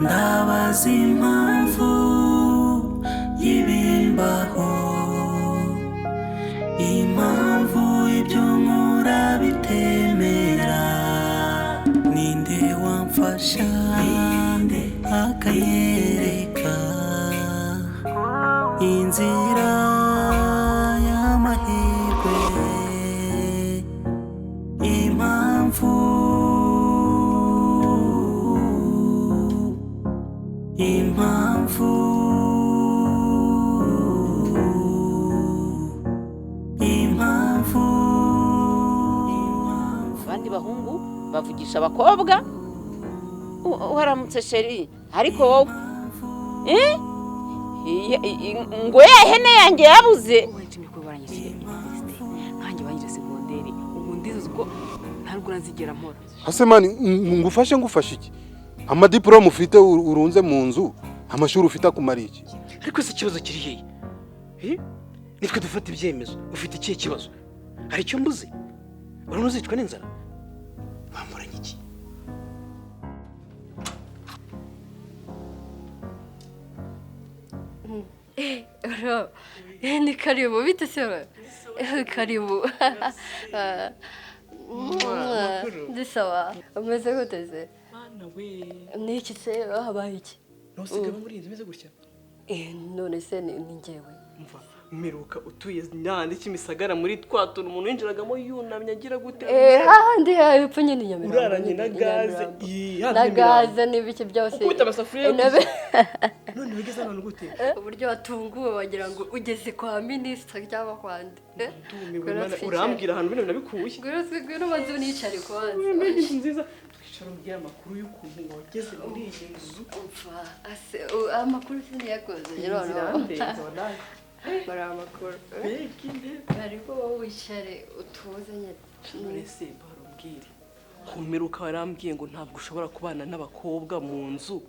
Ndabaza impamvu y'ibimbaho, impamvu ibyo nkora bitemera. Ninde wamfasha akanyereka inzira y'amahirwe? Impamvu, impamvu, impamvu. Abandi bahungu bavugisha abakobwa, "Waramutse chérie," ariko wowe, eh? Ngo ya hene yanjye yabuze. Wowe nshimye kuba waranyishyuye université, nkanjye banyije segonderi, ubu ndizi ko ntabwo nazigera mpora. Ase man, ngufashe, ngufashe iki? Amadiporome ufite urunze mu nzu, amashuri ufite akumara iki? Ariko se ikibazo kiri hehe? Eh? Nitwe dufata ibyemezo. Ufite ikihe kibazo? Hari icyo mbuze? Urabona uzicwa n'inzara? Wamburanye iki? Ro, ni karibu, bite se ro? Karibu. Ndi sawa. Umeze gute se? Mana we! Ni iki se, habaye iki? Ntusigaye muri iyi nzu imeze gutya? Eh, none se ni njyewe. Mva mperuka utuye nyandi Kimisagara muri twa tuntu umuntu yinjiragamo yunamye agira gute. Eh, hahandi hepfo nyine i Nyamirambo. Uraranye Nyine na i gaze, Nyamirambo. ii, hano Na i Nyamirambo. gaze n'ibiki byose. Ukubita amasafuriya yo Intebe. None wigeze ahantu gute? Uburyo watunguwe wagira ngo ugeze kwa minisitiri cyangwa kwa nde. Eh, Ndumiwe. Ngwino Mana, twicare. urambwira ahantu bino nabikuye. Ngwino ngwino ubanze unicare kwanza. Mbega inzu nziza! Twicara umbwira amakuru y'ukuntu wageze muri iyi nzu. Umva, ase amakuru siniyakoze. Iyi nzu irandenze wallahi. Bari amakuru. Mbega intebe! Ariko wowe wicare utuze nyine. None se barumbwire, kumperuka warambwiye ngo ntabwo ushobora kubana n'abakobwa mu nzu,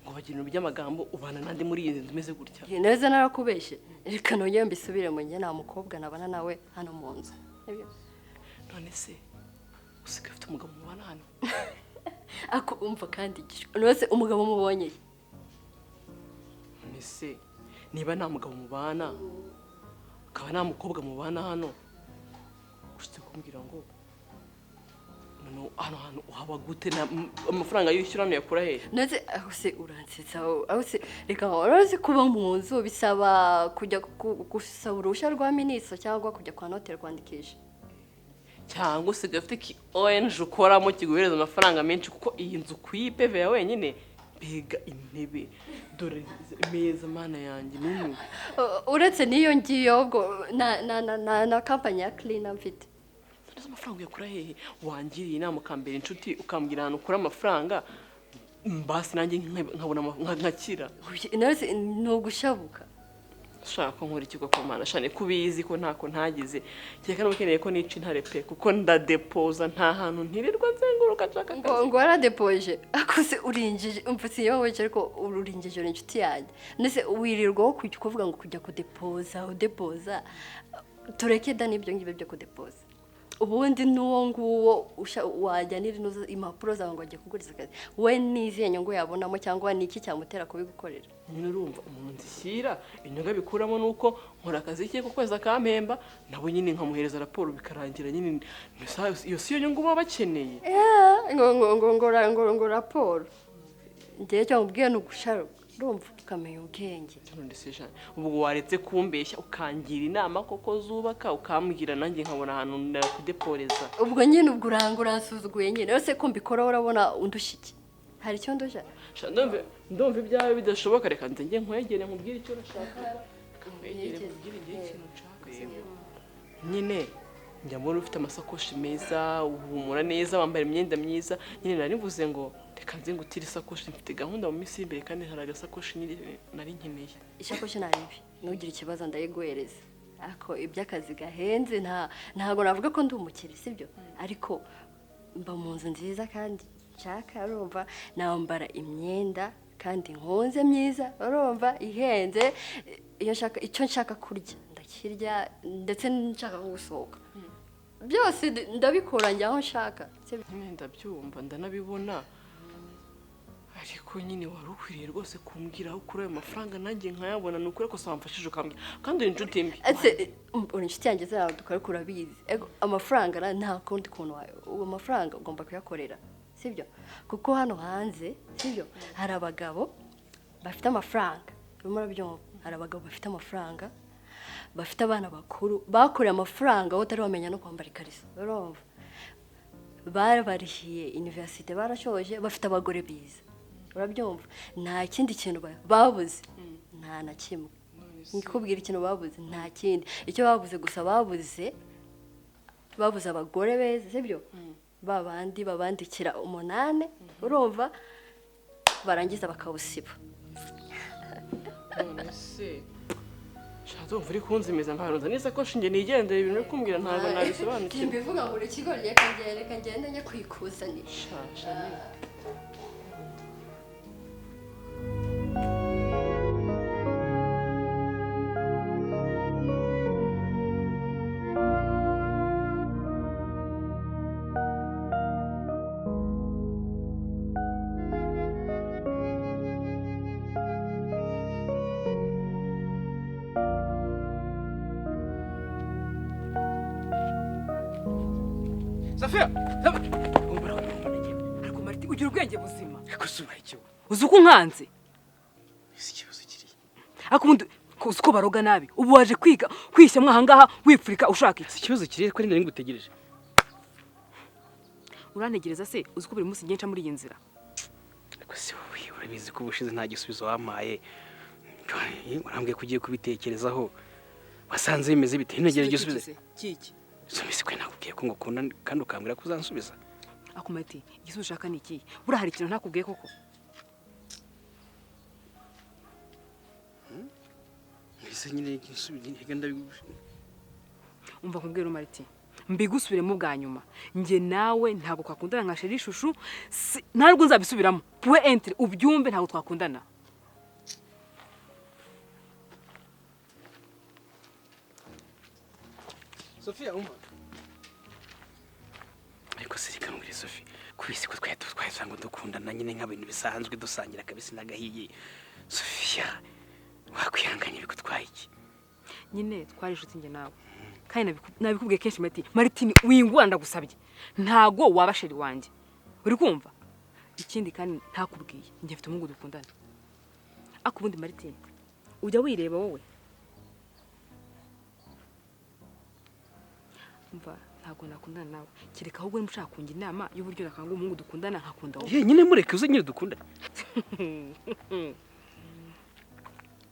ngo bagira ibintu by'amagambo, ubana n'andi muri iyi nzu imeze gutya? Njye neza narakubeshye, reka nongere mbisubire mu njye, nta mukobwa nabana nawe hano mu nzu. Nibyo. None se usigaye ufite umugabo mubana hano? Ako umva kandi igishwi, none se umugabo mubonye he? None se niba nta mugabo mubana, akaba nta mukobwa mubana hano, ushatse kumbwira ngo noneho hano hantu uhaba gute? Amafaranga yishyura hano yakura hehe? None se aho se uransetsa, aho se reka, none se kuba mu nzu bisaba kujya gusaba uruhushya rwa minisitiri cyangwa kujya kwa noteri kwandikisha? Cyangwa usigaye ufite ki ONG ukoramo kiguhereza amafaranga menshi? Kuko iyi nzu kuyipeve ya wenyine, mbega intebe, dore imeza, mana yanjye, numiwe. Uretse n'iyo ngiyo, ubwo na kampani ya cleaner mfite. None se amafaranga uyakura hehe? Wangiriye inama ukambera inshuti, ukambwira ahantu ukura amafaranga, basi nanjye nkabona nkakira. None se ni ugushabuka? Ushaka ko nkora ikigo kwa mana shane, ko ubizi ko ntako ntagize, kereka niba ukeneye ko nica intare pe, kuko ndadepoza, nta hantu ntirirwa nzenguruka nshaka Ngo akazi. ngo waradepoje? Akose urinjije, umva si wowe ariko urinjije, uri inshuti yanjye. Ndetse wirirwaho kujya kuvuga ngo kujya kudepoza, udepoza, tureke da n'ibyo ngibyo byo kudepoza. Ubundi n'uwo nguwo wajyanira impapuro zawe ngo ajye kuguriza akazi, we n'izihe nyungu yabonamo cyangwa ni iki cyamutera kubigukorera? Nyine urumva umuntu nzishyira, inyungu abikuramo ni uko nkora akazi ke ku kwezi akampemba, nawe nyine nkamuhereza raporo bikarangira nyine. Iyo si yo nyungu baba bakeneye? Eh, ngo raporo, ngewe icyo nkubwiye ni ugusharuka, urumva, ukamenya ubwenge. None se Jeanne, ubwo waretse kumbeshya ukangira inama koko zubaka, ukambwira nanjye nkabona ahantu nakudeporeza? Ubwo nyine ubwo uranga uransuzuguye nyine, ese ko mbikora urabona undushya iki? Hari icyo ndushya? Sha, ndumva ibyawe bidashoboka. Reka nze njye nkwegere nkubwire icyo nashaka. Reka nkwegere nkubwire njye ikintu nshaka nyine. Njya mbona ufite amasakoshi meza, uhumura neza, wambaye imyenda myiza. Nyine nari mvuze ngo reka nze ngutire isakoshi, mfite gahunda mu minsi y'imbere kandi hari agasakoshi nyine nari nkeneye. Ishakoshi naribi, ntugire ikibazo, ndayiguhereza. Ariko iby'akazi gahenze, ntabwo navuga ko ndi umukire, sibyo, ariko mba mu nzu nziza kandi nshaka, urumva, nambara imyenda kandi nkunze myiza, urumva, ihenze. Iyo nshaka, icyo nshaka kurya ndakirya, ndetse nshaka nko gusohoka byose ndabikora, njya aho nshaka, sibyo? Nyine ndabyumva, ndanabibona. Ariko nyine wari ukwiriye rwose kumbwira aho ukura ayo mafaranga, nanjye nkayabona. Ni ukuri ko wamfashije ukambwira, kandi uri inshuti mbi. Ese uri inshuti yanjye zawe, dukora, urabizi. Ego, amafaranga nta kundi kuntu uwo mafaranga ugomba kuyakorera, sibyo? Kuko hano hanze, sibyo, hari abagabo bafite amafaranga, urimo urabyumva? Hari abagabo bafite amafaranga, bafite abana bakuru, bakoreye amafaranga wowe utari wamenya no kwambara ikariso, urumva? Barabarihiye université, barashoje, bafite abagore biza, urabyumva? Nta kindi kintu babuze, nta na kimwe. Nikubwira ikintu babuze, nta kindi. Icyo babuze gusa, babuze abagore beza, sibyo? Ba bandi babandikira umunani, urumva, barangiza bakawusiba. None se ndumva uri kunzimiza, mbaruza n'isakoshi njye nigendera. Ibintu uri kumbwira ntabwo nabisobanukirwa. Mbivuga ngo ikigo, reka ngende, reka ngende njye kwikuzanira. Sha, Shani. Sofia! Ariko Mariti, ugira ubwenge buzima? Ariko si ubaye ikigo. Uzi uko unkanze? Ese ikibazo kiri? Ariko ubundi ko uzi ko baroga nabi? Ubu waje kwiga kwishyamwa ahangaha wipfurika, ushaka iki? Ese ikibazo kiri ko ari nari ngutegereje? Urantegereza se uzi ko buri munsi ngenca muri iyi nzira? Ariko si wowe urabizi ko ubushize nta gisubizo wampaye. Urambwiye ko ugiye kubitekerezaho. Wasanze bimeze bite? Ntegereje igisubizo. Kiki? Subiza ko nakubwiye ko ngukunda kandi ukambwira ko uzansubiza. Ako Mariti, igisubizo ushaka ni ikihe? Buriya hari ikintu ntakubwiye koko? Ese nyine igisubizo ndabi Umva nkubwire Mariti, mbigusubiremo bwa nyuma, njye nawe ntabwo twakundana nka chéri chouchou, ntabwo nzabisubiramo. Point entre, ubyumve, ntabwo twakundana. Sofia, umva. Ariko se reka mbwire Sophie, kubisi ko twari twari ngo dukundana nyine nk'abintu bisanzwe, dusangira akabisi n'agahiye. Sofia, wakwihanganye bigutwaye iki? Nyine twari inshuti njye nawe, kandi nabikubwiye kenshi Mariti. Mariti, wingura, ndagusabye, ntago waba chéri wanjye, uri kumva? Ikindi kandi ntakubwiye, njye mfite umuhungu dukundana. Ariko ubundi Mariti, ujya wireba wowe? Umva, ntabwo nakundana nawe, kereka ahubwo niba ushaka kungira inama y'uburyo nakanga umuhungu dukundana nkakunda wowe. Ye nyine mureke uze nyine dukundane.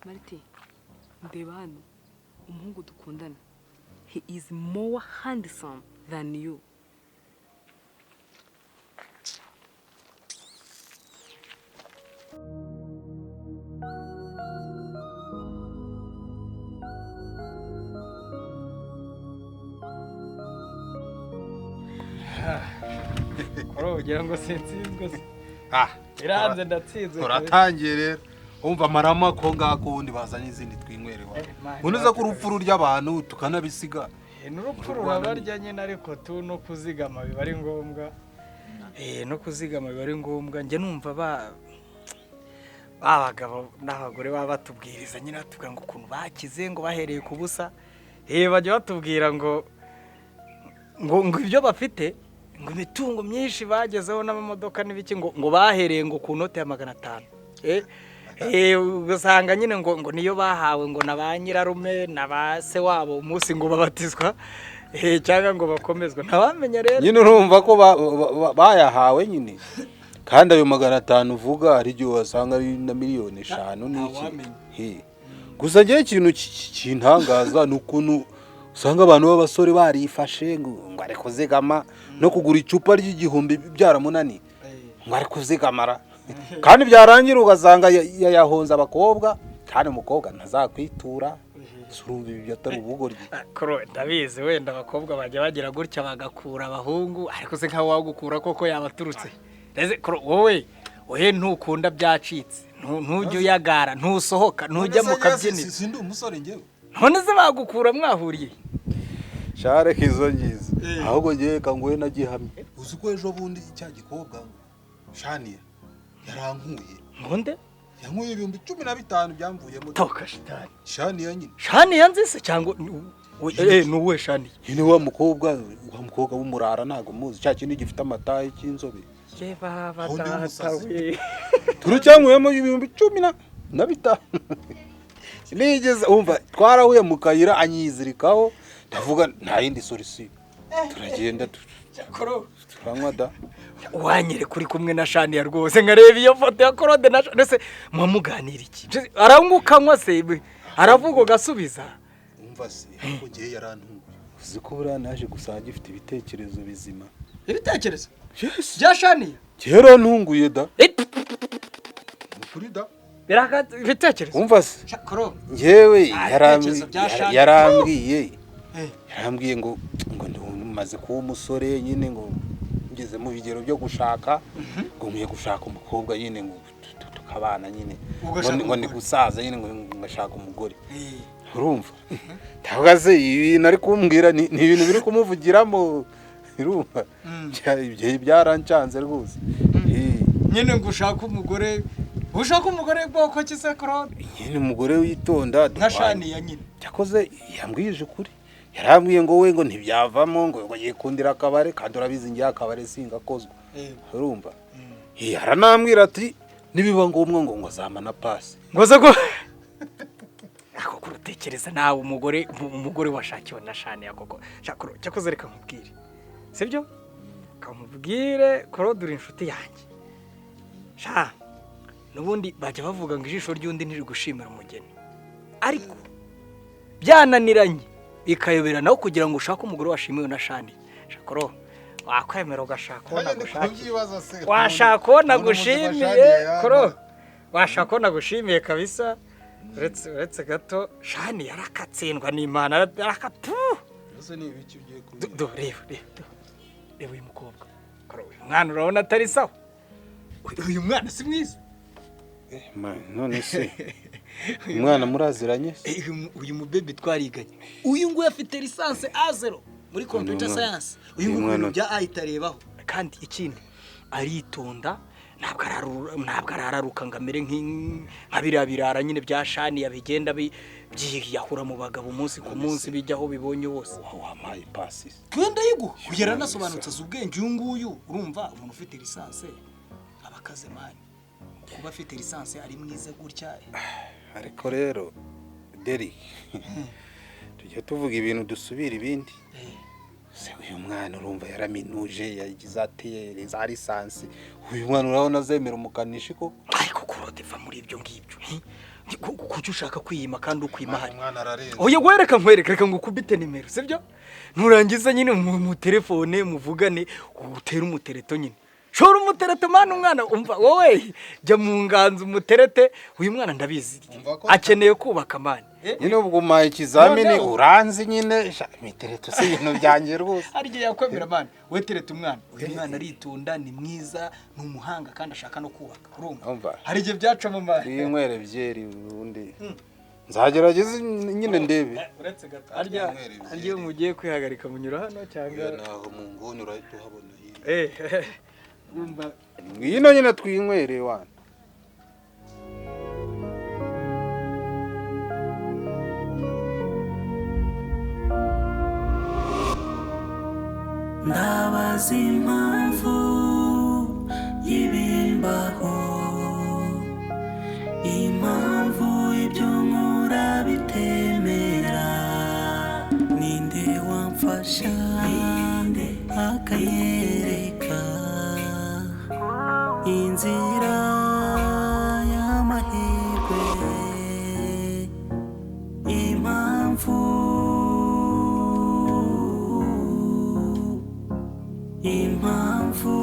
Mariti, ndeba hano, umuhungu dukundana, he is more handsome than you. Kuri ugira ngo sinsinzwe se? Ah. Iranze, ndatsinzwe. Uratangiye rero. Umva, amarama ko ngako, ubundi bazanye izindi twinywere iwawe. Man, Unuza ko urupfu rurya abantu tukanabisiga. N'urupfu rurabarya nyine, ariko tu no kuzigama biba ari ngombwa. No kuzigama biba ari ngombwa. Njye numva ba bagabo n'abagore baba batubwiriza nyine, batubwira ngo ukuntu bakize, ngo bahereye ku busa. Bajya batubwira ngo ibyo bafite, ngo imitungo myinshi bagezeho n'amamodoka n'ibiki, ngo bahereye ngo ku note ya 500. Ugasanga nyine ngo niyo bahawe ngo na ba nyirarume na ba se wabo umunsi ngo babatizwa, cyangwa ngo bakomezwa, ntawamenya rero. Nyine urumva ko bayahawe nyine, kandi ayo 500 uvuga hari igihe wasanga ari na miliyoni 5 n'iki. Ntawamenya. He. Gusa njyewe ikintu kintangaza ni ukuntu usanga abantu b'abasore barifashe ngo ari kuzigama, no kugura icupa ry'igihumbi byaramunaniye, ngo ari kuzigamara, kandi byarangira ugasanga yayahonze abakobwa, kandi umukobwa ntazakwitura. Urumva ibi atari ubugoryi? Kuro ndabizi, wenda abakobwa bajya bagira gutya bagakura abahungu, ariko se nkaho wagukura koko yabaturutse? Ese kuro wowe ntukunda byacitse, ntujya uyagara, ntusohoka, ntujya mu kabyiniro? Sindi umusore njyewe. None se bagukura mwahuriye? Shareka izo ngizo, ahubwo ngewe reka nguhe na gihamya. Uzi ko ejo bundi cya gikobwa Shaniya Yarankuye. Ngonde? Yankuye 15,000 byamvuyemo. Toka shitani. Shani ya nyine. Shani yanze se cyangwa nuwe Shani? Nyine wa mukobwa w'umurara ntago muzi cya kintu gifite amataye cy'inzobe. Je baba data we. Turacyankuyemo 15,000. Nigeze umva twarahuye mu kayira anyizirikaho ndavuga nta yindi solution. Turagenda turanywa da. Wanyere kuri kumwe na Shani ya rwose nkareba iyo foto ya Claude na Shani se mwamuganira iki? Arangukanywa se aravuga gasubiza. Umva se ko ngiye yarantunguye. Uzi ko buriya naje gusanga gifite ibitekerezo bizima. Ibitekerezo? Yes. Bya Shani? Yarantunguye da. Kuri da. Biraka ibitekerezo. Umva se. Ngewe yarambwiye. Yarambwiye ngo ndumaze kuba umusore nyine ngo ngeze mu bigero byo gushaka ngo nkwiye gushaka umukobwa nyine ngo tukabana nyine ngo ndi gusaza nyine ngo ngashaka umugore. Urumva? Ndavuga se ibintu ari kumbwira ni ibintu biri kumuvugiramo. Urumva? Ibyo byarancanze rwose. Nyine ngo ushaka umugore. Ushaka umugore bwoko ki se Claude? Nyine umugore witonda nka Shani ya nyine. Cyakoze yambwije ukuri. Yarambwiye ngo we ngo ntibyavamo ngo yikundira akabare kandi urabizi ngiye akabare singakozwa. Urumva? Yaranambwira ati nibiba ngombwa ngo ngozamana pass. Ngoze ko ako kurutekereza nawe umugore washakiwe na Shani ya koko. Cyakoze reka nkubwire. Sibyo? Kamubwire Claude uri inshuti yanjye. Sha nubundi bajya bavuga ngo ijisho ry'undi ntirigushimira umugeni. Ariko byananiranye bikayobera nawe kugira ngo ushake umugore washimiwe na Shani. Shakoro wakwemera ugashaka ubona gushaka. Washaka ubona gushimiye Koro. Washaka ubona gushimiye kabisa. Uretse gato Shani yarakatsindwa n'Imana arakatu. Ese ni ibiki ugiye kubi? Reba uyu mukobwa. Koro uyu mwana urabona atari sawa. Uyu mwana si mwiza. None se umwana muraziranye se? Uyu mubebe twariganye. Uyu nguyu afite licence A0 muri computer science. Uyu nguyu ibintu bya IT arebaho. Kandi ikindi aritonda ntabwo arararuka ngo amere nka biriya birara nyine bya Shani yabigenda byiyahura mu bagabo umunsi ku munsi bijyaho bibonye bose. Wampaye pasi. Twenda yiguha. Yaranasobanutse azi ubwenge uyu nguyu urumva umuntu ufite licence abakaze mani. Kuba afite licence ari mwiza gutya. Ariko rero Derek tujye tuvuga ibintu dusubira ibindi. Se uyu mwana urumva yaraminuje yagize ati za licence. Uyu mwana urabona azemera umukanishi ko? Ariko Claude va muri ibyo ngibyo. Kuki ushaka kwiyima kandi ukwima hari? Oya wereka nkwereka reka ngukubite nimero sibyo? Nurangiza nyine mu telefone muvugane utere umutereto nyine. Shora umuterete mwana umwana umva wowe jya mu nganzo umuterete uyu mwana ndabizi akeneye kubaka mani. Nyine ubwo umaye ikizamini uranzi nyine imitereto si ibintu byanjye rwose. Hari igihe yakwemera mani we terete umwana uyu mwana aritonda ni mwiza ni umuhanga kandi ashaka no kubaka urumva hari igihe byacamo mani. Twinywere byeri ubundi nzagerageza nyine ndebe. Uretse gato harya iyo mugiye kwihagarika munyura hano cyangwa naho mu ngoni urahita uhabona hirya. Ngwino nyine twinywere wana. Ndabaza impamvu y'ibimbaho, impamvu ibyo nkora bitemera. Ninde wamfasha akanyereka inzira y'amahirwe, impamvu impamvu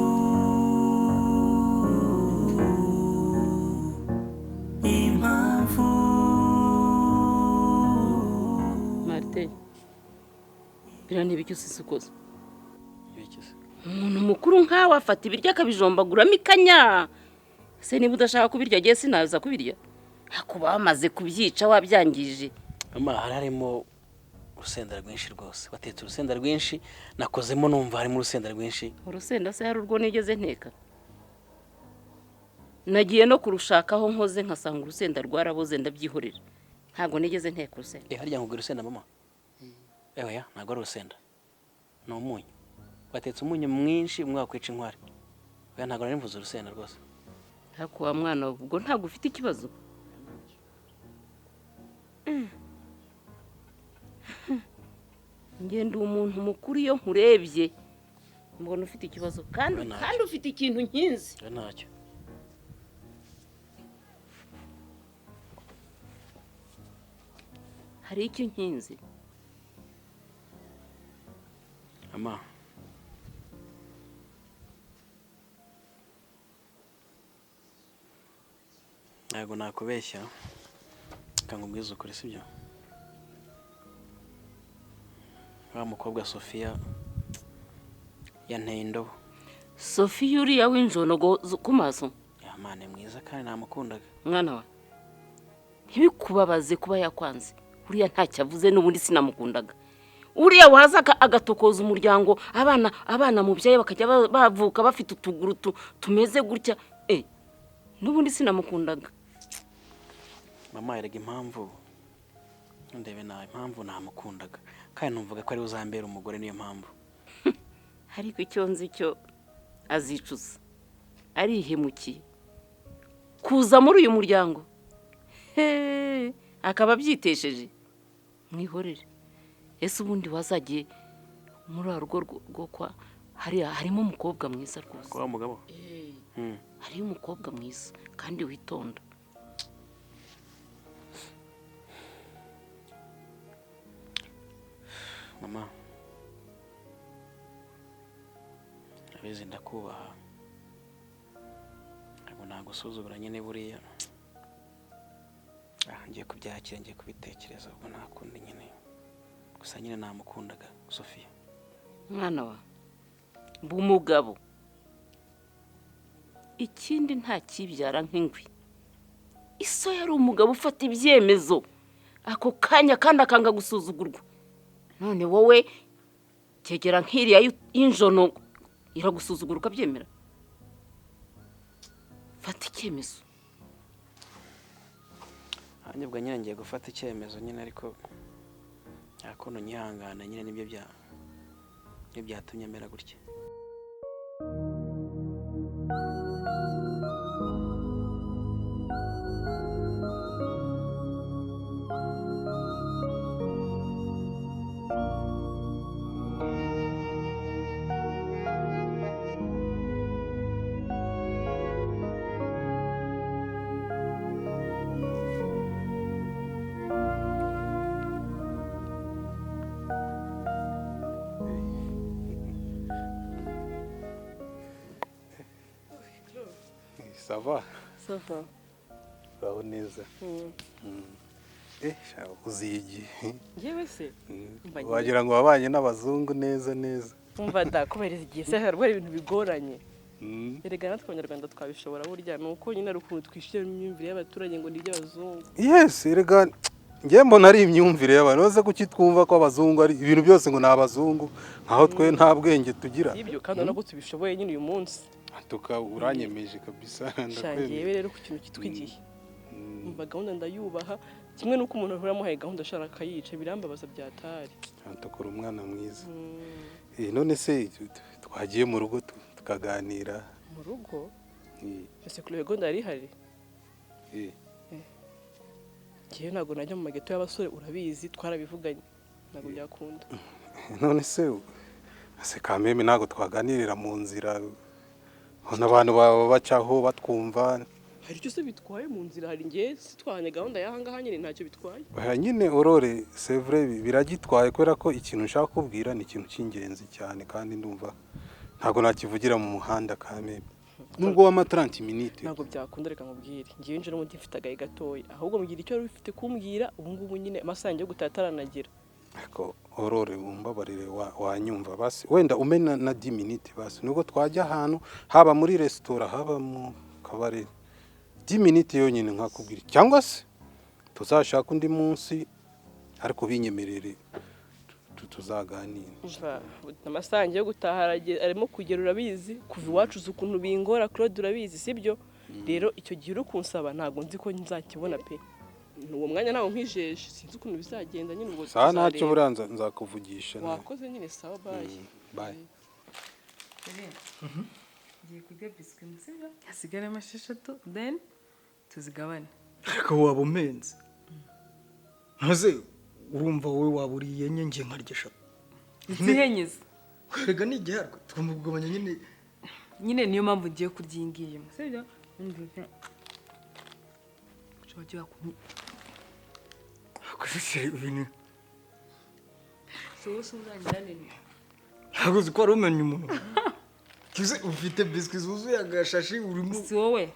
impamvu. Martin, biriya ni ibiki usisukoza? Umuntu mukuru nkawe afata ibiryo akabijombaguramo ikanya. Se niba udashaka kubirya agiye sinaza kubirya. Hakuba wamaze kubyica wabyangije. Mama harimo urusenda rwinshi rwose. Watetse urusenda rwinshi nakozemo numva harimo urusenda rwinshi. Urusenda se hari urwo nigeze nteka? Nagiye no kurushakaho nkoze nkasanga urusenda rwaraboze, ndabyihorera, ntabwo nigeze nteka urusenda. Eh, harya nkubwira urusenda mama? Ewe ya, ntabwo ari urusenda, ni umunyu. Watetse umunyu mwinshi umwe wakwica inkware. Oya, ntabwo nari mvuze urusenda rwose. Ariko wa mwana we, ubwo ntabwo ufite ikibazo? Njye ndi umuntu mukuru, iyo nkurebye mbona ufite ikibazo kandi Ntacyo. kandi ufite ikintu nkinzi. Oya, ntacyo. Hari icyo nkinzi. Mama, ntabwo nakubeshya, reka nkubwize ukuri, sibyo? Wa mukobwa Sofiya yanteye indobo. Sofiya uriya w'injonogo ku maso? Yamane mwiza kandi namukundaga. Mwana wa, ntibikubabaze kuba yakwanze. Uriya ntacyo avuze, n'ubundi sinamukundaga. Uriya waza agatokoza umuryango, abana mubyaye bakajya bavuka bafite utuguru tumeze gutya, n'ubundi sinamukundaga. Mama, erega impamvu ndebe nawe, impamvu namukundaga kandi numvaga ko ari uzambera umugore, niyo mpamvu. Ariko icyo nzi cyo, azicuza, arihemukiye kuza muri uyu muryango. He, akaba abyitesheje. Mwihorere. Ese ubundi wazagiye muri wa rugo rwo kwa hariya? Harimo umukobwa mwiza rwose. Kwa wa mugabo? Hariyo umukobwa mwiza kandi witonda. Mama, abizi ndakubaha, ntabwo nagusuzugura nyine. Buriya ngiye kubyakira, ngiye kubitekereza, ubwo nta kundi nyine. Gusa nyine namukundaga Sofiya. Mwana wa, mba umugabo. Ikindi, nta kibyara nk'ingwi. Iso yari umugabo ufata ibyemezo ako kanya kandi akanga gusuzugurwa. None wowe cyegera nk'iriya y'injono iragusuzugura ukabyemera? Fata icyemezo. Nanjye ubwo nyine ngiye gufata icyemezo nyine, ariko nta kuntu nyihangana nyine, nibyo byatumye mera gutya. Ça va? Ça va. Uraho neza? Sha, uziye igihe. Njyewe se Mba ngiye. Wagira ngo wabanye n'abazungu neza neza. Umva da, kubereza igihe se hari ibintu bigoranye. Erega natwe Abanyarwanda twabishobora burya, ni uko nyine ari ukuntu twishyura imyumvire y'abaturage ngo ni iby'abazungu. Yes, erega njye mbona ari imyumvire y'abantu. Baze kuki twumva ko abazungu ari ibintu byose, ngo ni abazungu, nkaho twe nta bwenge tugira. Si ibyo kandi, urabona ko tubishoboye nyine uyu munsi. Tuka uranyemeje kabisa. Sha, Ndakwemeye. njyewe rero ku kintu cyitwa igihe, umva, gahunda ndayubaha, kimwe n'uko umuntu ahora amuhaye gahunda ashaka akayica, birambabaza byatari. Tukora umwana mwiza. None se twagiye mu rugo tukaganira? Mu rugo? Ese kuri gahunda yari ihari? Njyewe ntabwo najya mu mageto y'abasore, urabizi, twarabivuganye, ntabwo byakunda. None se kameme ntabwo twaganirira mu nzira, ubona abantu baba bacaho batwumva? Hari icyo se bitwaye mu nzira? Hari njye si twahanye gahunda y'ahangaha nyine, ntacyo bitwaye. Oya nyine Aurore, c'est vrai, biragitwaye, kubera ko ikintu nshaka kubwira ni ikintu cy'ingenzi cyane, kandi ndumva ntabwo nakivugira mu muhanda kameme, nubwo wama 30 minutes. Ntabwo byakunda, reka nkubwire, ngewe nje n'ubundi mfite agahe gatoya. Ahubwo mbwira icyo wari ufite kumbwira ubu ngubu nyine, amasaha yanjye yo gutaha ataranagira. Ariko Aurore, umbabarire, wanyumva basi wenda ume na 10 minutes basi, nubwo twajya ahantu haba muri resitora, haba mu kabari, 10 minutes yonyine nkakubwira, cyangwa se tuzashaka undi munsi, ariko binyemerere tuzaganira. Umva, amasaha yanjye yo gutaha arimo kugera, urabizi, kuva iwacu uzi ukuntu bingora, Claude, urabizi, sibyo? Rero icyo gihe uri kunsaba ntabwo nzi ko nzakibona pe. Uwo mwanya nawe nkwijeje, sinzi ukuntu bizagenda nyine ubwo. Sawa, ntacyo. Tuzareba. Buriya nzakuvugisha. Wakoze nyine, sawa, bye. Bye. Ngiye kurya biswi, sibyo? Hasigaremo esheshatu, then tuzigabane. Ariko waba umenze ntuze, urumva wowe waba uriye enye, njye nkarya eshatu. Izihenyeze. Erega ni igiharwe, tugomba kugabanya nyine. Nyine niyo mpamvu ngiye kurya iyi ngiyi, sibyo? Ushobora kunywa. Akoresheje ibintu. Si wowe uzangira nini. Ntabwo uzi ko wari umennye umuntu. Tuzi ufite biswi zuzuye agashashi urimo. Si wowe.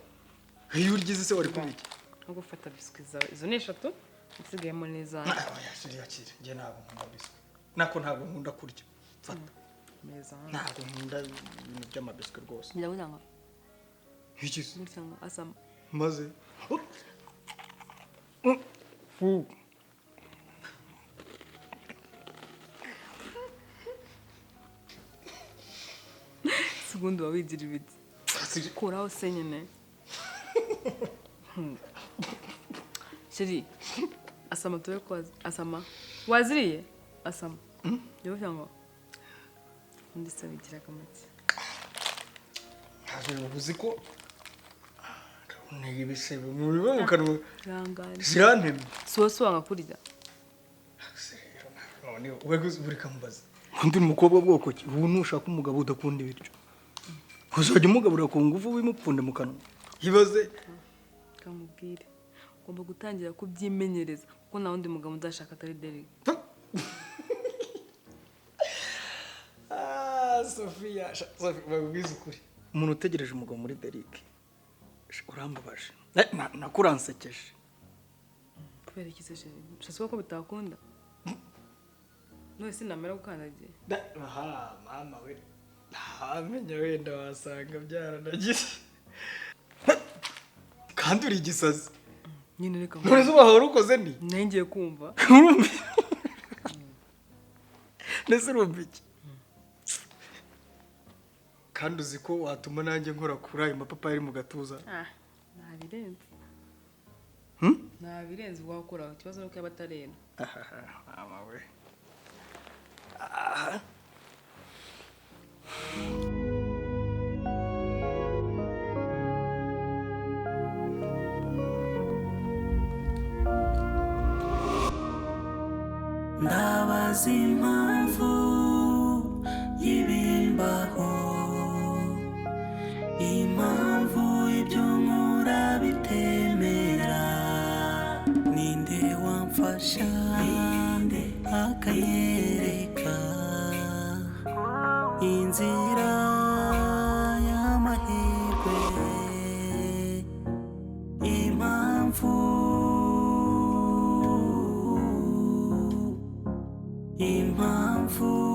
Iyo uryize se wari kubiki? Nko gufata biswi zawe, izo ni eshatu, usigayemo n'izanjye. Oya shiri, yakire, njye ntabwo nkunda biswi, nako ntabwo nkunda kurya, fata. Meza. Ntabwo nkunda ibintu by'amabiswi rwose. Ndabona ngo Iki se? Gutya ngo asama. Maze Fu. Si ubundi uba wigira ibiti kuraho se nyine. Chéri, asama tube ko asama waziriye, asama njye ngo undi se wigira akamake. Ntabwo uzi ko ntega ibisebe mu biba mu kanwa. Ihangane. Zirantemye. Si wowe, si wanga kurya. None wowe buri kamubaza undi ni umukobwa bwoko ki? Ubu nushaka umugabo udakunda ibiryo uzajya umugaburira ku ngufu wimupfunde mu kanwa, ibaze. Kamubwire, ugomba gutangira kubyimenyereza kuko nta wundi mugabo nzashaka atari Derek. Ah, Sophia, Sophia, babwize ukuri, umuntu utegereje umugabo muri Derek, urambabaje. Nakuransekeje. Kubera iki se chéri? Ushatse ko bitakunda none sinamara gukandagiye. Aha mama we, ntamenya, wenda wasanga byaranagize kandi uri igisazi. Nyine reka. None se wahora ukoze ni Nayo ngiye kumva. Urumva ndetse, urumva iki? Kandi uzi ko watuma nanjye nkora kuri ayo mapapayi ari mu gatuza. Ah, ntabirenze. Ntabirenze wakora, ikibazo nuko yaba atarera. Mama we. Ndabaza impamvu y'ibimbaho, impamvu ibyo nkora bitemera. Ninde wamfasha akanyereka inzira y'amahirwe? Impamvu, impamvu.